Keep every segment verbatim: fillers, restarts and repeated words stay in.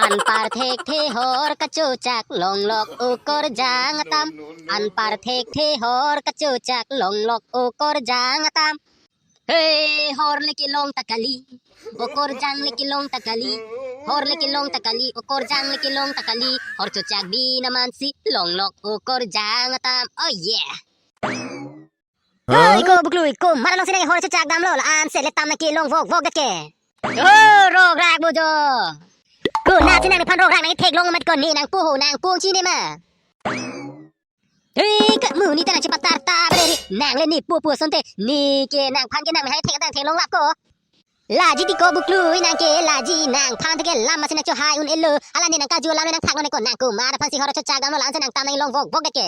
Anpar thekthe hor kachochak longlok okorjang atam. Anpar thekthe hor kachochak longlok okorjang atam. Hey, hor le kelong ta kali, okorjang le kelong ta kali, hor le kelong ta kali, okorjang le kelong ta kali, hor chochak bin amansi longlok okorjang atam. Oh yeah. Huh? Hey, ko Buklu, komat alongsi nang hor chochak damlo, la-an se le tam nang kelong vokvok det ke. Oh, rograk bojo. Konatsi nangphan rograk nangtheklong amat ko, ne nangpo ho, nangpo chinine ma. Hei, ke monit ta nangchepatar ta bere ri. Nang le ne po pu asonte. Ne ke nangphan ke nang hai thek ta theklong lap ko. Laji ti ko Buklu, nang ke laji, nangphan thek ke lam amatsi nangchohai un-elo. Hala ne nangkarju alam le nangthaklo ne ko, nang komat aphansi hor chochak damlo, la-an se nang tam nang long vokvok det ke.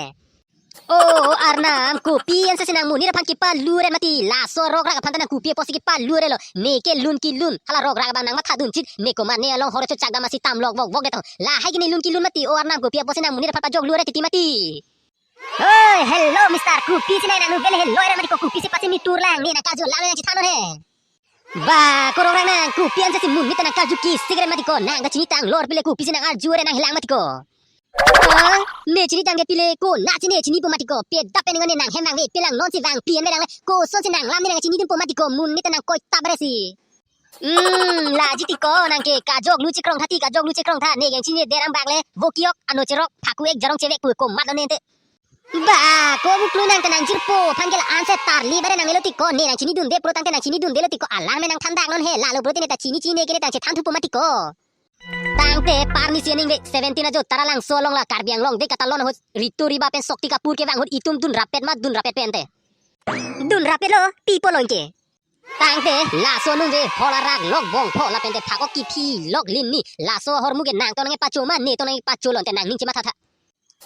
Oh, Arnam, kopi ansi nang monit aphan kepalu re mati, laso rograk aphan ta nang kopi apotsi kepalu relo. Ne kelun kelun, hala rograk abang nang mathadun chit, ne komat ne along hor chochak dam amatsi tam long vokvok det ho. Lahai ke ne lun kelun mati, oh Arnam, kopi apotsi nang monit aphan pajoklu re titi mati. Hoi, hello, mister. Kopisi nang nang nu bele hello ra mati ko, kopisi pasi mi tur lang. Ne nangkarju alam nang chethan non he. Ba, ko rograk nang, kopi ansi monit ta nangkarju kisik re mati ko. Nang ta chini tang lor pile, kopisi nang arju re nang helang mati ko. Ah, ne chini tang ke pile, konatsi ne chinipo mati ko. Pedap pen ne nang hem vangve, pelang nonsi vangpi en vedang le. Kosonsi nang lam ne nang chinidunpo mati ko, monit ta nang koi tap re si. Hmm, laji ti ko nang ke kajoklu chekrong tha ti, kajoklu chekrong tha, ne yang chini derang bak le, vo kiok, ano cherok, phaku ek jarong chevek pu komatlo ne te. Ba, ko Buklu nang ta nang jirpo aphan ke la-an se tarli bare nang elo ti ko, ne nang chinidunde pulo tangte nang chinidundelo ti ko, alang me nang thandak non he, lalo pulote ne ta chini chini ke ne tang chethan thupo mati ko. Tangte permission ingve, seventeen ajo Taralangso along la Karbi Anglong de katalon ho Ritu Riba pen Shakti Kapoor kevang ahut itum dun rapet ma, dun rapet pen te. Dun rapetlo, pipo lo anke. Tangte laso anung ve hor arak lok bongpho lapente phak-ok kiphi lok limni, laso ahormu ke nang tong nangkepacho ma, ne tong nangkepacho lo ante nangning chematha tha.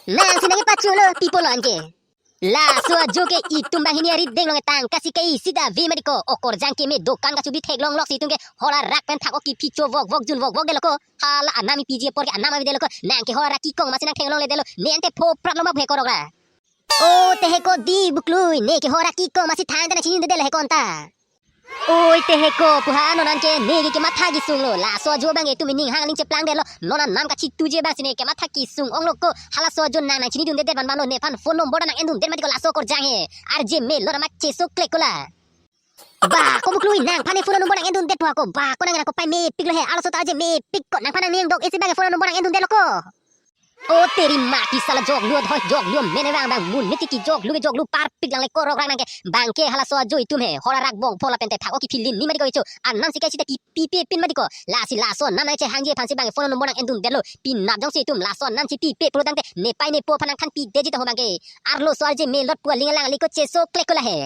Nangsi nangkepacholo, pipo lo anke. Laso ajo ke itum banghini arideng along tangka si kai sita ave mati ko, okorjang keme dokan kachobi theklong loksi itum ke hor arak pen phak-ok kiphi cho vokvok jun vokvok detlo ko. Hala anam ipiji apor ke anam avedetlo ko. Nang ke hor arak kikong amatsi nang theklongledetlo. Ne ante pho praplo ma bhe ko rograk. O te he ko di Buklu, ne ke hor arak kikong amatsi thang ta nang chinidundetlo he ko anta. Oi te he ko, pu ha non anke, ne ke kematha kesung lo. Laso ajo abang itum ining hang aling cheplangdetlo. Non anam kachituji abangsi ne kematha kesung onglo ko. Halaso ajo nang nang chinidundedet vanvanlo, nephan phone number nang endundet mati ko laso okorjang he. R J Melot amat chesoklek ko la. Ba, ko Buklu, nangphan ne phone number nang endundet pu ha ko. Ba, ko nang nang ko pai mepiklo he. Arloso ta R J mepik ko, nangphan nang ning dok isi abang phone number nang endundetlo ko. O teri mati sala joklu adhoi joklu amen vang abang monit ke joklu ke joklu parpik lang le ko rograk nang ke bang ke halaso ajo itum he hor arak bongpho lapente phak-ok kiphi limni mati ko icho anam si kai sita kipipe pin mati ko lasi laso anam nang chehangji aphansi bang phone number nang endundetlo pinap jongsi itum laso anam si pipe pulo tangte ne pai ne po aphan nang thanpidetji ta ho bang ke arloso R J Melot pu aling alang ali ko chesoklek ko la he.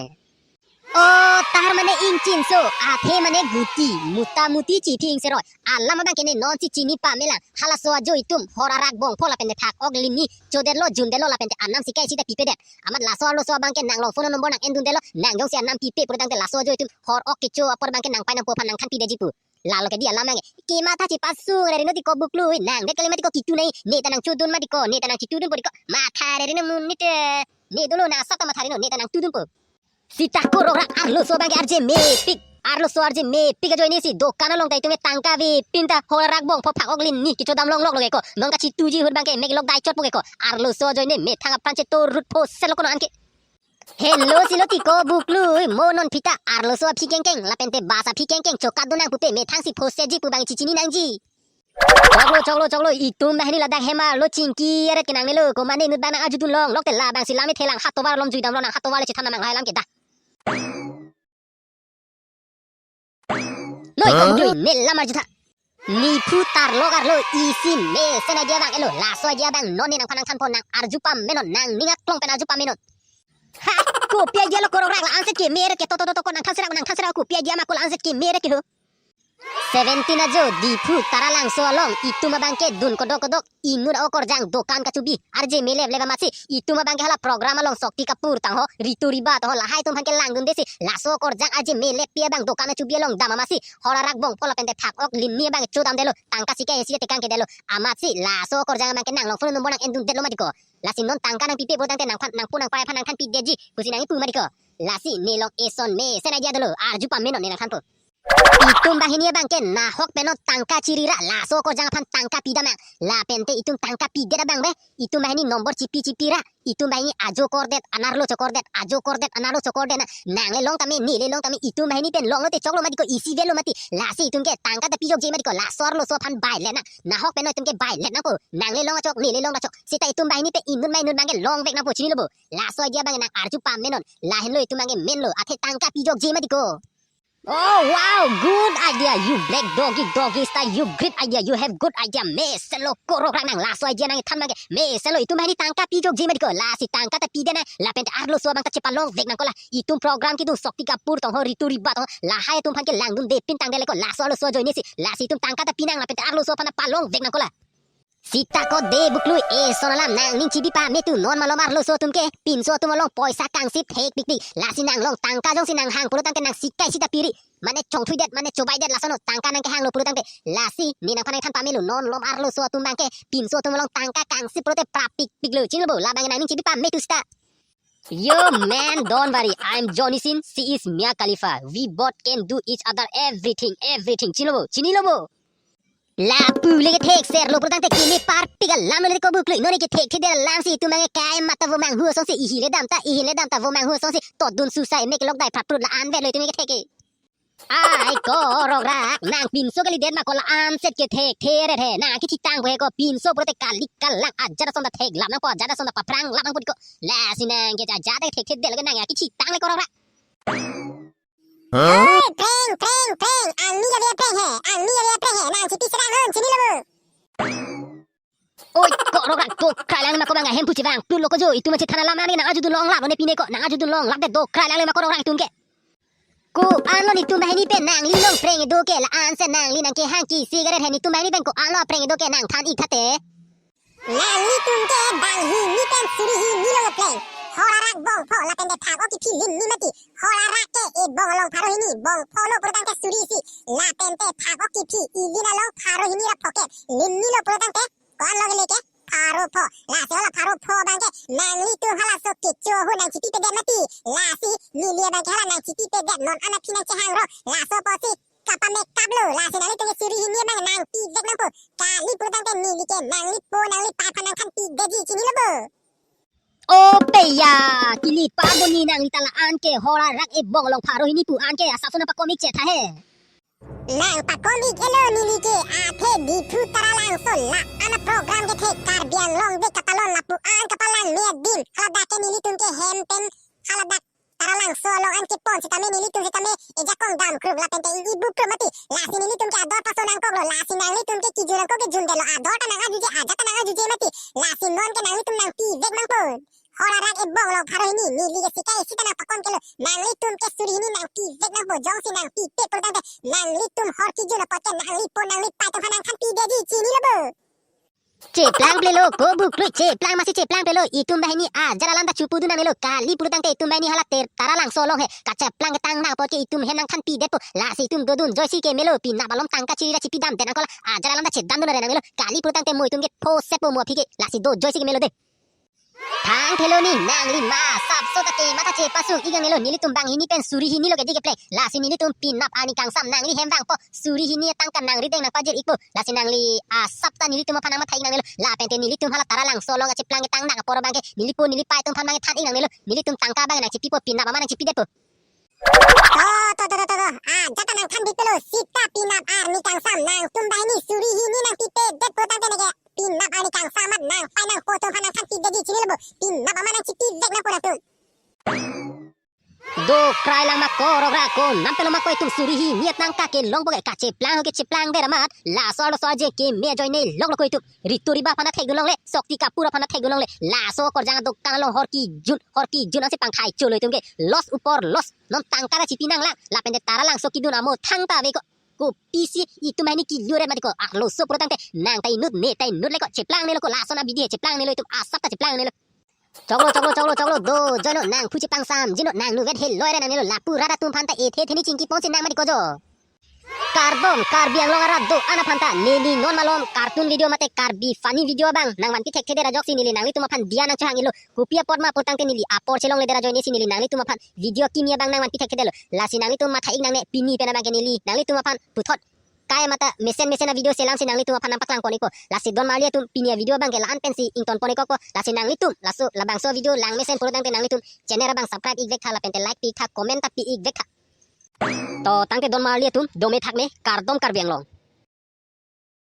O, tar mane ingchinso, athe mane guti, muta muti chithi ingseroi. Alam abang ke ne nonsi chini pamelang. Halaso ajo itum, hor arak bongpho lapente phak-ok limni, chodetlo, jundetlo lapente anam si kai sita pipedet. Amat laso arloso abang ke nang long phone number nang endundetlo, nang jongsi anam pipe pulo tangte laso ajo itum, hor-ok kecho apor abang ke nang pai nang po aphan nang thanpidetji pu. Lalo ke di alam abang ke, kematha chepasung rerino ti ko Buklu, nang det kali mati ko kitu nai, ne ta nang chodun mati ko, ne ta nang chitudunpo ti ko, matha rerino monit, ne dolo nang asap ta matha rerino, ne ta nang tudunpo. Sita ko rograk arloso abang ke R J mepik. Arloso R J mepik ajoine si dokan along ta itum tangka avepin ta hor arak bongpho phak-ok limni kechodam longloklo ke ko. Non kachituji ahut abang ke mek lok dai chotpo ke ko. Arloso ajoine methang apran chetorut phosetlo ko non ke. Hello silo ti ko Buklu, mo non phi ta arloso aphi kengkeng lapente bus aphi kengkeng chokatdun nang pupe methang si phosetji pu bang chichini nangji. Choklo, choklo, choklo, itum banghini ladak hem arlo chingki aret kenangnelo, komat ne inut abang nang arjudun long, lokte labangsi lam ithelang, hatovar alom juidamlo nang, hatovar le chethan nang hai alam ke dah. Noi, huh? Ko Buklu, ne lam arju tha. Niphu tarlok arlo isi mesen idea abang elo, laso idea abang non ne nangphan nang thanpo nang arju pamenon, nangning aklong pen arju pamenon. Ha, kopi idea lo ko rograk la-an set keme re ke to to to to ko nang than sera nang than sera kopi idea ma ko la-an set keme re ke ho. Seventeen ajo Diphu Taralangso along itum abang ke dun kodok kodok inut a-okorjang dokan kachobi R J Melep lep amatsi itum abang ke hala program along Shakti Kapoor tangho Ritu Riba tangho lahai atum aphan ke langdundesi laso okorjang R J Melep pi abang dokan kachobi along dam amatsi hor arak bongpho lapente phak-ok limni abang ke chodamdetlo tangka si kai isi tekang kedetlo amatsi laso okorjang abang ke nang long phone number nang endundetlo mati ko lasi non tangka nang pipe pulo tangte nangphan nangpo nangpai aphan nang thanpidetji pusi nang ipu mati ko lasi ne long eson mesen idea dolo arju pamenon ne nang thanpo. Itum banghini abang ke nahok pen non tangka chiri ra, laso akorjang aphan tangka pidam nang. Lapente itum tangka pidet abang be, itum banghini nombor chipi chipi ra, itum banghini ajo kordet, anerlo chokordet, ajo kordet, anerlo chokordet nang. Nangle long tame, nele long tame, itum banghini pen longlo te choklo mati ko, isi velo mati. Lasi itum ke tangka ta pijokje mati ko, laso arloso aphan bai let nang. Nahok pen non itum ke bai let nangpo. Nangle long achok, nele long achok. Seta itum banghini pen inut ma inut abang ke longvek nangpo, chinilo bo. Laso idea abang nang arju pamenon. Lahenlo itum abang ke menlo. Athe tangka pijokje mati ko. Oh wow, good idea, you black doggy, doggy style, you great idea, you have good idea. Mesenlo korokrak nang, laso idea nangthan abang ke. Mesenlo, itum banghini tangka pijokje mati ko, lasi tangka ta pidet nang, lapente arloso abang ta chepalongvek nang ko la. Itum program kedun Shakti Kapoor tong ho, Ritu Riba tong ho, lahai atum aphan kelangdunde pin tangdet le ko, laso arloso ajoine si, lasi itum tangka ta pi nang, lapente arloso aphan ta palongvek nang ko la. Seta ko de buklui, eson alam nangning chibi pame tu, non malom arloso atum ke, pinso atum along poisa kangsip thek pikpik. Lasi nang long tangka jongsi nanghang pulo tangte nang sikai sita piri. Mane chongthuidet, mane chobaidet laso non tangka nang kehanglo pulo tangte. Lasi ne nangphan nangthan pamelo, non malom arloso atum abang ke, pinso atum along tangka kangsip pulote prap pikpiklo, chinilo bo, labang nangning chibi pame tu seta. Yo man, don't worry. I'm Johnny Sins, she is Mia Khalifa. We both can do each other everything, everything. Chinilo bo, chinilo bo. Lapu le kethekserlo pulo tangte keme parpik alam le ko buklui. Non ke thekthedet alam si itum abang ke kai mata vo manghu asonsi, ihin le dam ta, ihin le dam ta vo manghu asonsi. Totdun susai mek lok dai prat prut la-an vetlo itum ke thek ke. Ai korokrak, nang pinso kalidet ma ko, la-an set ke thekthe ret he. Nang kithitang pu he ko, pinso pulote kali kalang, ajat ason ta theklap nangpo, ajat ason ta paphrang lap nangpo di ko. Lasi nang ke ajat thekthedet lake nang kithitang le korokrak. Huh? Oi, phreng, phreng, phreng. Angni kave phreng he, angni kave phreng he. Nang chipi serang hon, chinilo bo. Oi, korokrak, dokrai lang ma ko abang, ahem puchi bang. Tun lo ko jo, itum chethan alam nang arjudun longlap lo ne pine ko, nang arjudun longlapdet, dokrai lang ma korokrak itum ke. Ko-an lo netum banghini pen nangli long phreng kedo ke, la-an si nangli nang kehang ke cigarette he, netum banghini pen ko-an lo phreng kedo ke nangthan ik tha te. Nanglitum ke banghini pen suri hini lo phreng. Hor-arak bongpho, lapente phak-ok kephi limni mati. Hor-arak ke ebong along pharo hini, bongpho lo pulo tangte suri isi. Lapente phak-ok kephi, ilin along pharo hini ra phokep, limni lo pulo tangte, ko-an lo kele ke, pharo pho. Lasi hala pharo pho abang ke nanglitum halaso kecho ahut nang chipipedet mati. Lasi neli abang ke hala nang chipipedet, non an aphi nang chehang ro. Laso apotsi kapamekaplo. Lasi nanglitum ke suri hini abang nang pivek nangpo. Kali pulo tangte neli ke nanglipo nanglipei aphan nangthan pidetji, chinilo bo. O peya, kili paboni nangli ta la-an ke hor-arak ebong along pharo hini pu an ke asapso nang pakomik chetha he. Nang pakomik-etlo neli ke, athe Diphu Taralangso la-an program kethek Karbi Anglong de katalon lapu an kapalang me adim. Haladak ke nelitum ke hem pen haladak Taralangso along an kepon sitame nelitum sitame ejakong damkruk lapente ibu kruk mati. Lasi nelitum ke ador paso nangkoklo, lasi nanglitum ke kejun nangkok kejundetlo, ador ta nang arjuje, ajat ta nang arjuje mati. Lasi non ke nanglitum nang pivek nangpo. Hor-arak ebong along pharo hini, neli ke sikai sita nang pakon kelo. Nanglitum ke suri hini nang pivek nangpo, jongsi nang pipe pulo tangte nanglitum hor kejun apot ke nanglipo nanglipei atum aphan nangthan pidetji, chinilo bo. Cheplang plelo ko buklui, cheplang masi cheplang plelo. Itum banghini ajat alam ta chopudun nangnelo, kali pulo tangte itum banghini hala ter Taralangso along he kacheplang ketang nang apot ke itum hem nangthan pidetpo. Lasi itum dodun joisi kemelo, penap alom tangka chiri ra chipidamdet nang ko la. Ajat alam ta chedamdun nangnelo, kali pulo tangte mo itum ke pho sepo mo aphi ke. Lasi do joisi kemelo de. Thangthelo ni, nangli ma asapso ta kematha chepasung ik nangnelo, nelitum banghini pen suri hini lo kedi kepleng. Lasi nelitum penap arni kangsam nangli hem vangpo, suri hini atangka nang rideng nang pajir ikpo. Lasi nangli asap ta nelitum aphan nang matha ik nangnelo. Lapente nelitum hala Taralangso along kacheplang ketang nang apor abang ke nelipo nelipei atum aphan nangthan ik nangnelo. Nelitum tangka abang nang chipipo, penap amat nang chipidetpo. To, to, to, to, to, to. Ajat ta nangthan bipelo, sita penap arni kangsam nangtum banghini suri hini nang pipedet pulo tangte neke penap arni kangsam amat nangpei nangpo atum aphan nangthan pidetji, chinilo bo. Penap amat nang chipivek nangpo nangtum. Dokrai lang ma korokrak, konam pelo ma ko itum, suri hini atangka kelongpo ke kacheplang ho kecheplang der amat. Laso arloso arje keme ajoine loklo ko itum. Ritu Riba aphan ta thekdun longle, Shakti Kapoor aphan ta thekdun longle. Laso akorjang adokan along hor kejun, hor kejun ansi pangkhai cholo itum ke. Loss upor loss. Non tangka ra chipi nanglang. Lapente Taralangso kedun amo thangta ave ko. Kopisi itum banghini kilo re mati ko. Arloso pulo tangte nang ta inut, ne ta inut le ko. Cheplang nelo ko, lason abidi he cheplang nelo, itum asap ta cheplang nelo. Choklo, choklo, choklo, choklo. Dojoino, nang phu chepangsamjino, nang nuvet heloi re nangnelo, lapu rat atum aphan ta ethe theni chingki ponsi nang mati ko jo. Kardom, Karbi Anglong arat do-an aphan ta neli non malom cartoon video mate Karbi funny video abang nangvanpi thekthedet ajoksi neli nanglitum aphan diya nangchehang-ilo. Kopi apot ma pulotangte neli apor chelongledet ajoinesi neli nanglitum aphan video kimi abang nangvanpi thekthedetlo. Lasi nanglitum matha-ik nangne, pini pen abangke neli nanglitum aphan puthot kai mate mesen mesen a-video selamsi nanglitum aphan nangpaklangpon-ikpo. Lasi don marli atum, pini a-video abangke la-an pensi ingtonpon-ikkokpo. Lasi nanglitum laso labangso video langmesen pulotangte nanglitum channel abang subscribe-ik vektha lapente like pi-ik tha, comment ta pi-ik vektha. To tangte don marli atum, dome thakme, kardom Karbi Anglong.